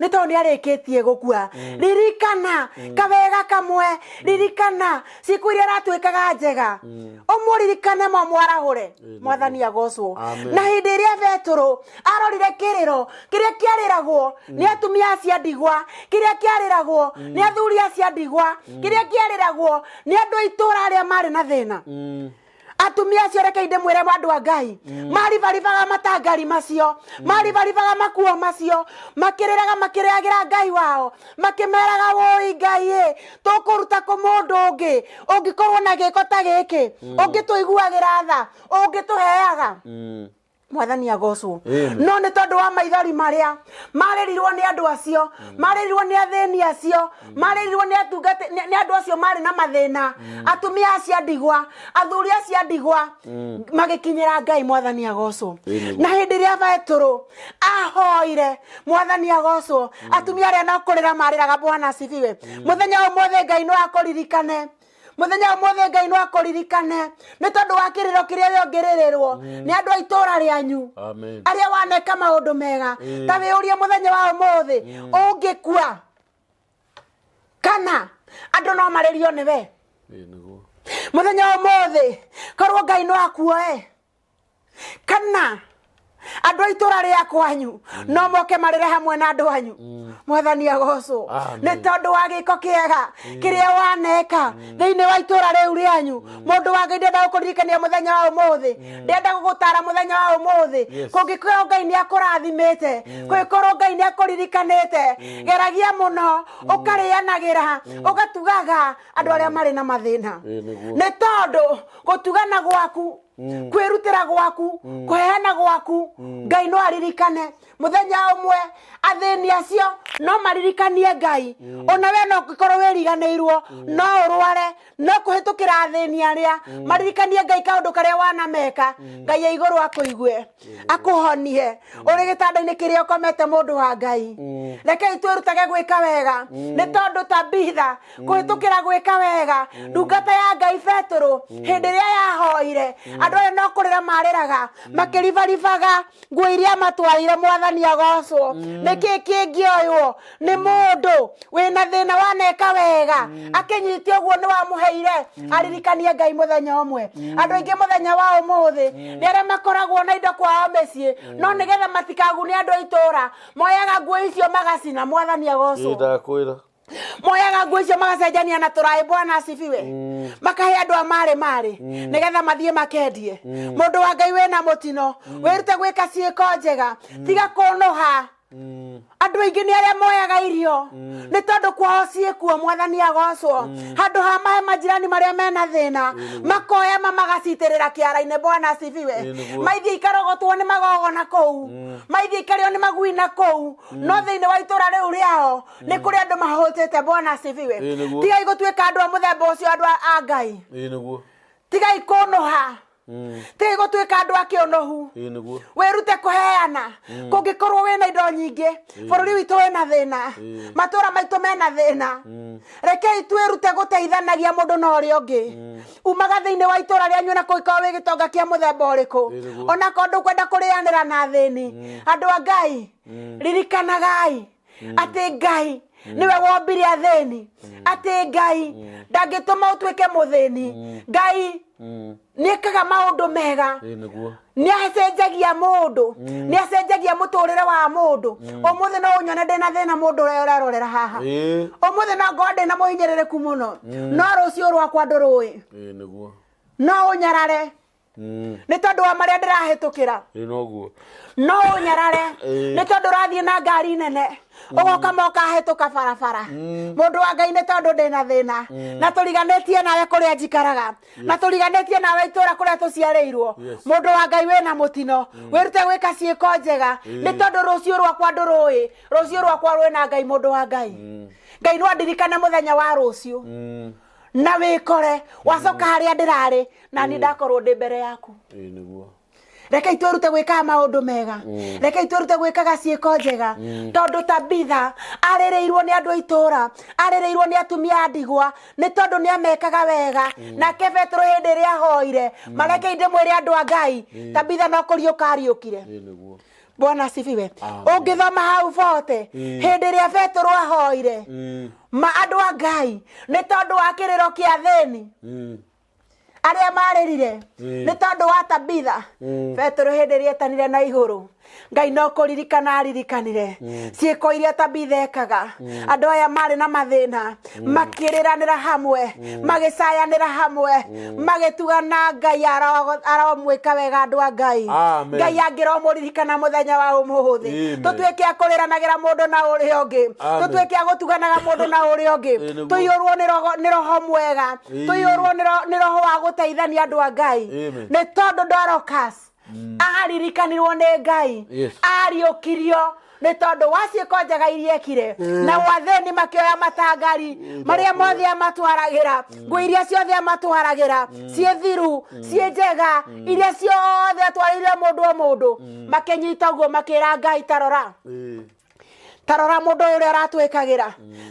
nĩ tondũ nĩ arĩkĩtie gũkua. Ririkana kawega kamwe, ririkana ciĩko iria aratwĩkaga njega, ũmũririkane, mamwarahũre. Mwathani agocwo. Amen. Na hĩndĩ ĩrĩa Betũrũ arorire kĩrĩro kĩrĩa kĩarĩragwo nĩ atumia acio a ndigwa, kĩrĩa kĩarĩragwo nĩ athuri acio a ndigwa, kĩrĩa kĩarĩragwo nĩ andũ a itũũra arĩa marĩ na thĩna, atumia acio, rekei ndĩmwĩre, andũ a Ngai, maribaribaga matangari macio, maribaribaga makuo macio, makĩrĩraga, makĩrĩagĩra Ngai wao, makĩmeraga, wũi Ngai ĩ, tũkũruta kũ mũndũ ũngĩ ũngĩkorwo na gĩko ta gĩkĩ, ũngĩtũiguagĩra tha, ũngĩtũheaga? Mwathani agocwo. Amen. No nĩ tondũ wa maithori marĩa marĩrirwo nĩ andũ acio, marĩrirwo nĩ athĩni acio, marĩrirwo nĩ atungati, nĩ andũ acio marĩ na mathĩna, atumia acio a ndigwa, athuri acio a ndigwa, magĩkinyĩra Ngai. Mwathani agocwo. Amen. Na hĩndĩ ĩrĩa Betũrũ ahoire, mwathani agocwo, atumia arĩa no kũrĩra marĩraga. Bwana asifiwe. Mũthenya ũmũthĩ Ngai no akũririkane. Mũthenya ũmũthĩ Ngai no akũririkane nĩ tondũ wa kĩrĩro kĩrĩa we ũngĩrĩrĩrwo nĩ andũ a itũũra rĩanyu Amen. arĩa waneka maũndũ mega. Ta wĩũrie, mũthenya wa ũmũthĩ ũngĩkua, kana andũ no marĩrio nĩwe? Ĩĩ, nĩguo. Mũthenya wa ũmũthĩ korwo Ngai no akuoe, kana andũ a itũra rĩa kwanyu no moke marĩre hamwe na andũ anyu? Mwathani agocwo. Amen. Nĩ tondũ wa gĩko kĩega kĩrĩa waneka thĩinĩ wa itũra rĩu rĩanyu. Mũndũ wa Ngai, ndenda gũkũririkania mũthenya wa ũmũthĩ, ndenda gũgũtara mũthenya wa ũmũthĩ. Kũngĩkorwo Ngai nĩ akũrathimĩte, kũngĩkorwo Ngai nĩ akũririkanĩte, geragia mũno ũkarĩanagĩra, ũgatugaga andũ arĩa marĩ na mathĩna. Ĩĩ, nĩguo. Nĩ tondũ gũtugana gwaku, kwĩrutĩra gwaku, kũheana gwaku, Ngai no aririkane mũthenya ũmwe. Athĩni acio no maririkanie Ngai. Ona we no ũngĩkorwo wĩriganĩirwo, no ũrware, no kũhĩtũkĩra athĩni arĩa maririkanie Ngai kaũndũ karĩa wanameka, Ngai ya igũrũ akũigue, akũhonie ũrĩ gĩtanda-inĩ kĩrĩa ũkomete. Mũndũ wa Ngai, rekei twĩrutage gwĩka wega, nĩ tondũ Tabitha kũhĩtũkĩra gwĩka wega, ndungata ya Ngai Betũrũ, hĩndĩ ĩrĩa yahoire, andũ arĩa no kũrĩra marĩraga, makĩribaribaga nguo iria matwarire. Mwathani agocwo. Nĩkĩ kĩngĩoywo nĩ mũndũ wĩna thĩna waneka wega akĩnyite ũguo nĩ wamũheire aririkanie Ngai mũthenya ũmwe? Andũ aingĩ mũthenya wa ũmũthĩ nĩ arĩa makoragwo na indo kwao mĩciĩ, no nĩgetha matikagune andũ a itũũra, moyaga nguo icio magacina. Mwathani agocwo. Ĩĩ, ndakwĩra. Moyaga nguo icio magacenjania na tũraĩ. Bwana asifiwe. Makahe andũ a marĩ marĩ nĩgetha mathiĩ makendie. Mũndũ wa Ngai wĩna mũtino, wĩrute gwĩka ciĩko njega, tiga kũnũha. Andũ aingĩ nĩ arĩa moyaga irio nĩ tondũ kwao ciĩkuo. Mwathani agocwo. Handũ ha mahe majirani marĩa mena thĩna, makoya ma magacitĩrĩra kĩara-inĩ. Bwana asifiwe. Ĩĩ, nĩguo. Maithiĩ ikarogotwo nĩ magogona kũu, maithiĩ ikarĩo nĩ magui na kũu, no thĩinĩ wa itũra rĩu rĩao nĩ kũrĩ andũ mahũtĩte. Bwana asifiwe. Ĩĩ, nĩguo. Tigai gũtuĩka andũ a mũthemba ũcio, andũ a Ngai. Ĩĩ, nĩguo. Tigai kũnũha, tigai gũtuĩka andũ a kĩũnũhu. Ĩĩ, nĩguo. Wĩrute kũheana kũngĩkorwo wĩna indo nyingĩ. Bũrũri witũ wĩna thĩna, matũra maitũ mena thĩna. Rekei twĩrute gũteithanagia mũndũ na ũrĩa ũngĩ. Umaga thĩinĩ wa itũra rĩanyu na kũngĩkorwo wĩ gĩtonga kĩa mũthemba ũrĩkũ, Ĩĩ, nĩguo. onakorwo ndũkwenda kũrĩanĩra na athĩni. Andũ a Ngai, ririkanagai atĩ Ngai Nĩwe wombire athĩni, atĩ Ngai ndangĩtũma ũtuĩke mũthĩni. Ngai nĩekaga maũndũ mega. Ĩĩ nĩguo. Nĩ acenjagia mũndũ, nĩ acenjagia mũtũrĩre wa mũndũ. Ũmũthĩ no ũnyone ndĩna thĩna, mũndũ ũrĩa ũrerorera haha. Ũmũthĩ no ngorwo ndĩna mũhinyĩrĩrĩku mũno, no rũciũ rwakwa ndũrũĩ. Ĩĩ nĩguo. No ũnyarare nĩ tondũ wa marĩa ndĩrahĩtũkĩra. Ĩĩ noguo. No ũnyarare nĩ tondũ ũrathiĩ na ngari nene, ũgoka mokahĩtũka barabara, mũndũ wa Ngai, nĩ tondũ ndĩna thĩna na tũriganĩtie nawe kũrĩa njikaraga na tũriganĩtie nawe itũra kũrĩa tũciarĩirwo. Mũndũ wa Ngai, wĩna mũtino, wĩrute gwĩka ciĩko njega, nĩ tondũ rũciũ rwakwa ndũrũĩ. Rũciũ rwakwa rwĩna Ngai. Mũndũ wa Ngai, Ngai no andirikane mũthenya wa rũciũ na wĩkore wacoka harĩa ndĩrarĩ na niĩ ndakorwo ndĩ mbere yaku. Ĩĩ nĩguo. Rekei twĩrute gwĩkaga maũndũ mega, rekei twĩrute gwĩkaga ciĩko njega, tondũ Tabitha arĩrĩirwo nĩ andũ a itũũra, arĩrĩirwo nĩ atumia a ndigwa, nĩ tondũ nĩ amekaga wega. Nake Petero hĩndĩ ĩrĩa ahoire, marekei ndĩmwĩre, andũ a Ngai, Tabitha no kũriũka ariũkire. Ĩĩ nĩguo. Bwana asifiwe. Ũngĩthoma hau bote, hĩndĩ ĩrĩa Petero ahoire, ma andũ a Ngai, nĩ tondũ wa kĩrĩro kĩa thĩni arĩa marĩrire nĩ tondũ wa Tabitha, Petero hĩndĩ ĩrĩa etanire na igũrũ, Ngai no kũririkana aririkanire ciĩko iria Tabitha ekaga. Andũ aya marĩ na mathĩna makĩrĩranĩra hamwe, magĩcayanĩra hamwe, magĩtugana. Ngai aromwĩka wega, andũ a Ngai. Amen. Ngai angĩromũririkana mũthenya wa ũmũthĩ. Amen. Tũtuĩke a kũrĩranagĩra mũndũ na ũrĩa ũngĩ. Amen. Tũtuĩke a gũtuganaga mũndũ na ũrĩa ũngĩ. Ĩĩ nĩguo. Tũiyũrwo nĩ roho mwega. Tũiyũrwo nĩ roho wa gũteithania, andũ a Ngai. Amen. Nĩ tondũ Dorcas aririkanirwo nĩ Ngai, ariũkirio nĩ tondũ wa ciĩko njega iria ekire, na wathĩni makĩoya matangari marĩa mothe amatwaragĩra, nguo iria ciothe amatwaragĩra, ciĩ thiru, ciĩ njega, iria ciothe atwarĩire mũndũ o mũndũ, makĩnyita ũguo, makĩra Ngai, tarora, tarora mũndũ ũyũ ũrĩa aratwĩkagĩra,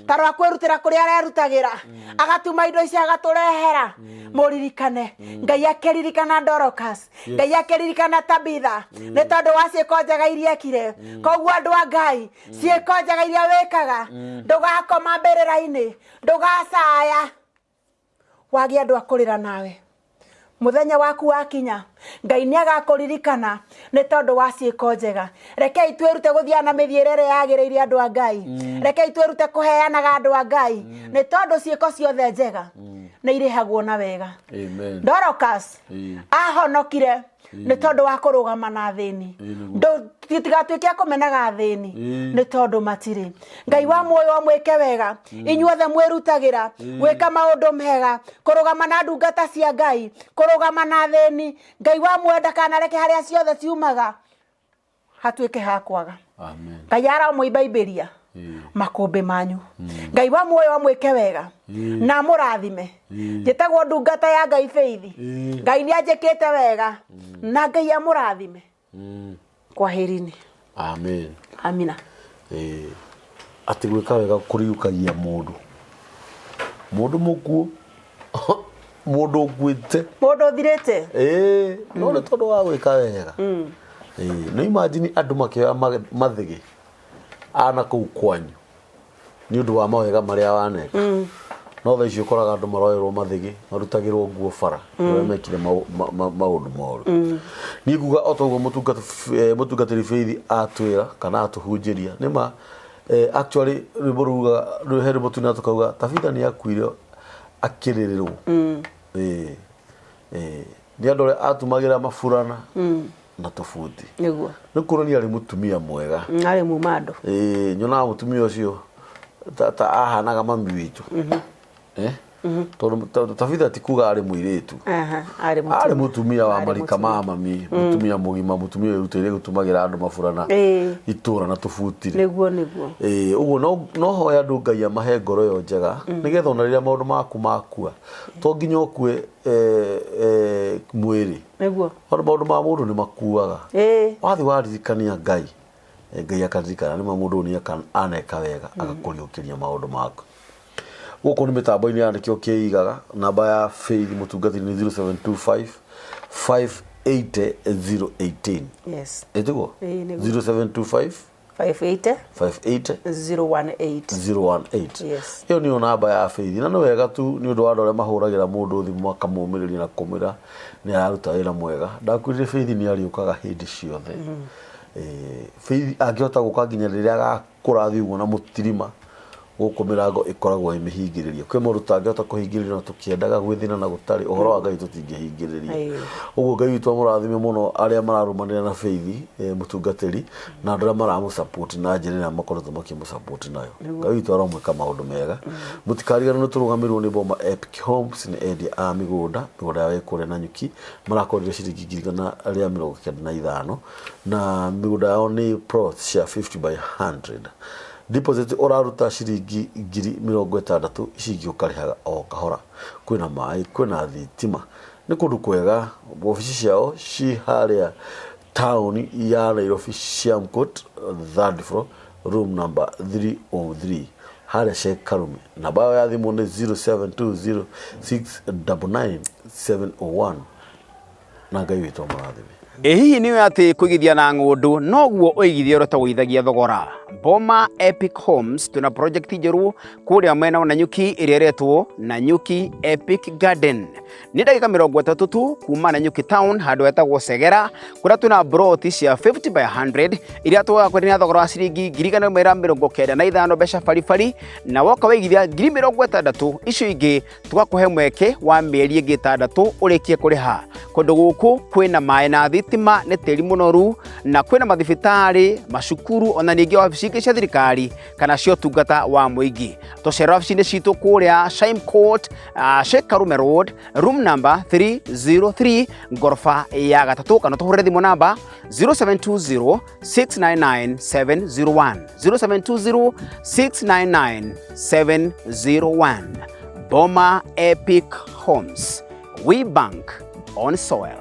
tarora kwĩrutĩra kũrĩa arerutagĩra, agatuma indo ici agatũrehera, mũririkane. Ngai akĩririkana Dorcas, Ngai akĩririkana Tabitha, nĩ tondũ wa ciĩko njega iria ekire. Koguo andũ a Ngai, ciĩko njega iria wĩkaga, ndũgakoma mbĩrĩra-inĩ, ndũgacaya wagĩa andũ a kũrĩra nawe. Mũthenya waku wakinya, Ngai nĩ agakũririkana nĩ tondũ wa ciĩko njega. Rekei twĩrute gũthiaga na mĩthiĩre ĩrĩa yagĩrĩire, andũ a Ngai. Rekei twĩrute kũheanaga, andũ a Ngai, nĩ tondũ ciĩko ciothe njega nĩ irĩhagwo na wega. Amen. Dorcas ahonokire nĩ tondũ wa kũrũgama na athĩni. Tigatuĩke a kũmenaga athĩni nĩ tondũ matirĩ. Ngai wa muoyo amwĩke wega inyuothe mwĩrutagĩra gwĩka maũndũ mega, kũrũgama na ndungata cia Ngai, kũrũgama na athĩni. Ngai wa muoyo ndakanareke harĩa ciothe ciumaga hatuĩke ha kwaga. Amen. Ngai aramũimbaimbĩria makũmbĩ manyu. Ngai wa muoyo amwĩke wega na amũrathime. Njĩtagwo ndungata ya Ngai Faith. Ngai nĩ anjĩkĩte wega na Ngai amũrathime. Kwaherini. Amen. Amina. Ĩĩ. Atĩ gwĩka wega kũriũkagia mũndũ, mũndũ mũkuũ, mũndũ ũkuĩte. Mũndũ ũthirĩte. Ĩĩ, no nĩ tondũ wa gwĩka wega. Ĩĩ, no imagine andũ makĩoya mathĩgĩ ana kũu kwanyu nĩ ũndũ wa mawega marĩa waneka. No thaa ici ũkoraga andũ maroerwo mathĩgĩ, marutagĩrwo nguo bara arĩa mekire maũndũ moru. Niĩ nguga o toguo mũtungatĩri Faith atwĩra kana atũhunjĩria, nĩ ma actually rwĩmbo rugaga, he rwĩmbo tuinaga tũkauga Tabitha nĩ akuire akĩrĩrĩrwo. Ĩĩ, ĩĩ, nĩ andũ arĩa atumagĩra maburana na tũbuti. Nĩguo. Nĩ kuonania arĩ mũtumia mwega. Arĩ muma andũ. Ĩĩ, nyonaga mũtumia ũcio ta ahanaga mami witũ. Eh? Tondũ Tabitha ti kuga arĩ mũirĩtu. Aha, arĩ arĩ mũtumia wa Arĩ marika ma mami, mũtumia mũgima, mũtumia wĩrutĩire gũtumagĩra andũ maburana itũra na tũbuti rĩ. Nĩguo, nĩguo. Ĩĩ, ũguo no hoya andũ Ngai amahe ngoro ĩyo njega, nĩgetha ona rĩrĩa maũndũ maku makua, to nginya ũkue mwĩrĩ. Nĩguo. Tondũ maũndũ ma mũndũ nĩ makuaga. Wathiĩ waririkania Ngai, Ngai akaririkana nĩma mũndũ ũyũ nĩ aneka wega, agakũriũkĩria maũndũ maku. Gũkũ nĩ mĩtambo-inĩ ya nĩkĩo kĩigaga. Namba ya Faith mũtungatĩri nĩ 0725 580 018. Yes. Ĩtiguo? Ĩĩ, nĩguo. 0725. 580 580 018. 018. Yes. Ĩyo nĩyo namba ya Faith, na nĩ wega tu nĩ ũndũ wa andũ arĩa mahũragĩra mũndũ thimũ akamũmĩrĩria na kũmwĩra nĩ araruta wĩra mwega. Ndakwĩrire Faith nĩ arĩũkaga hĩndĩ ciothe. Faith angĩhota gũka nginya rĩrĩa agakũrathiĩ ũguo na mũtirima gũkũ mĩrango ĩkoragwo ĩ mĩhingĩrĩrie. Kwĩ mũndũ ũtangĩhota kũhingĩrĩria, na tũkĩendaga gwĩthĩna na gũtarĩ ũhoro wa Ngai tũtingĩhingĩrĩria. Ũguo Ngai witũ amũrathime mũno arĩa mararũmanĩra na Faith, mũtungatĩri, na andũ arĩa maramũsupport na njĩra ĩrĩa makoretwo makĩmũsupport nayo. Ngai witũ aromwĩka maũndũ mega. Mũtikariganĩrwo nĩ tũrũgamĩrĩrwo nĩ Boma Epic Homes, nĩ endia a mĩgũnda. Mĩgũnda yao ĩ kũrĩa Nanyuki, marakorire ciringi 195,000, na mĩgũnda yao nĩ plots cia 50 by 100. Deposit ũraruta ciringi 60,000, ici ingĩ ũkarĩhaga o kahora. Kwĩna maĩ, kwĩna thitima, nĩ kũndũ kwega. Obici ciao ci harĩa taũni ya Nairobi, Siamcourt, third floor, room number 303, harĩa Sheikh Karume. Namba yao ya thimũ nĩ 0720699701, na Ngai witũ amũrathime. Ĩ hihi nĩ atĩ kũigithia na ng'ũndũ noguo ũigithia ũrĩa ũtagũithagia thogora? Boma Epic Homes twĩna project njerũ kũrĩa mwena wa Nanyuki ĩrĩa ĩretwo Nanyuki Epic Garden. Nĩ ndagĩka 30 tu kuma Nanyuki town, handũ hetagwo Segera, kũrĩa twĩna broti cia 50 by 100 iria tũgakwenderia na thogora wa ciringi 195,000 mbeca baribari, na woka waigithia 60,000, icio ingĩ tũgakũhe mweke wa mĩeri ĩngĩ 6 ũrĩkie kũrĩha. Kũndũ gũkũ kwĩna maĩ na thitima, nĩ tĩri mũnoru, na kwĩna mathibitarĩ, macukuru, ona ningĩ wabici ingĩ cia thirikari kana cia ũtungata wa mũingĩ. Tũcera wabici-inĩ citũ kũrĩa Shime Court, Sheikh Karume Road, room number 303, ngoroba ya gatatũ, kana tũhũrĩre thimũ namba 0720 699 701, 0720 699 701. Boma Epic Homes, we bank on soil.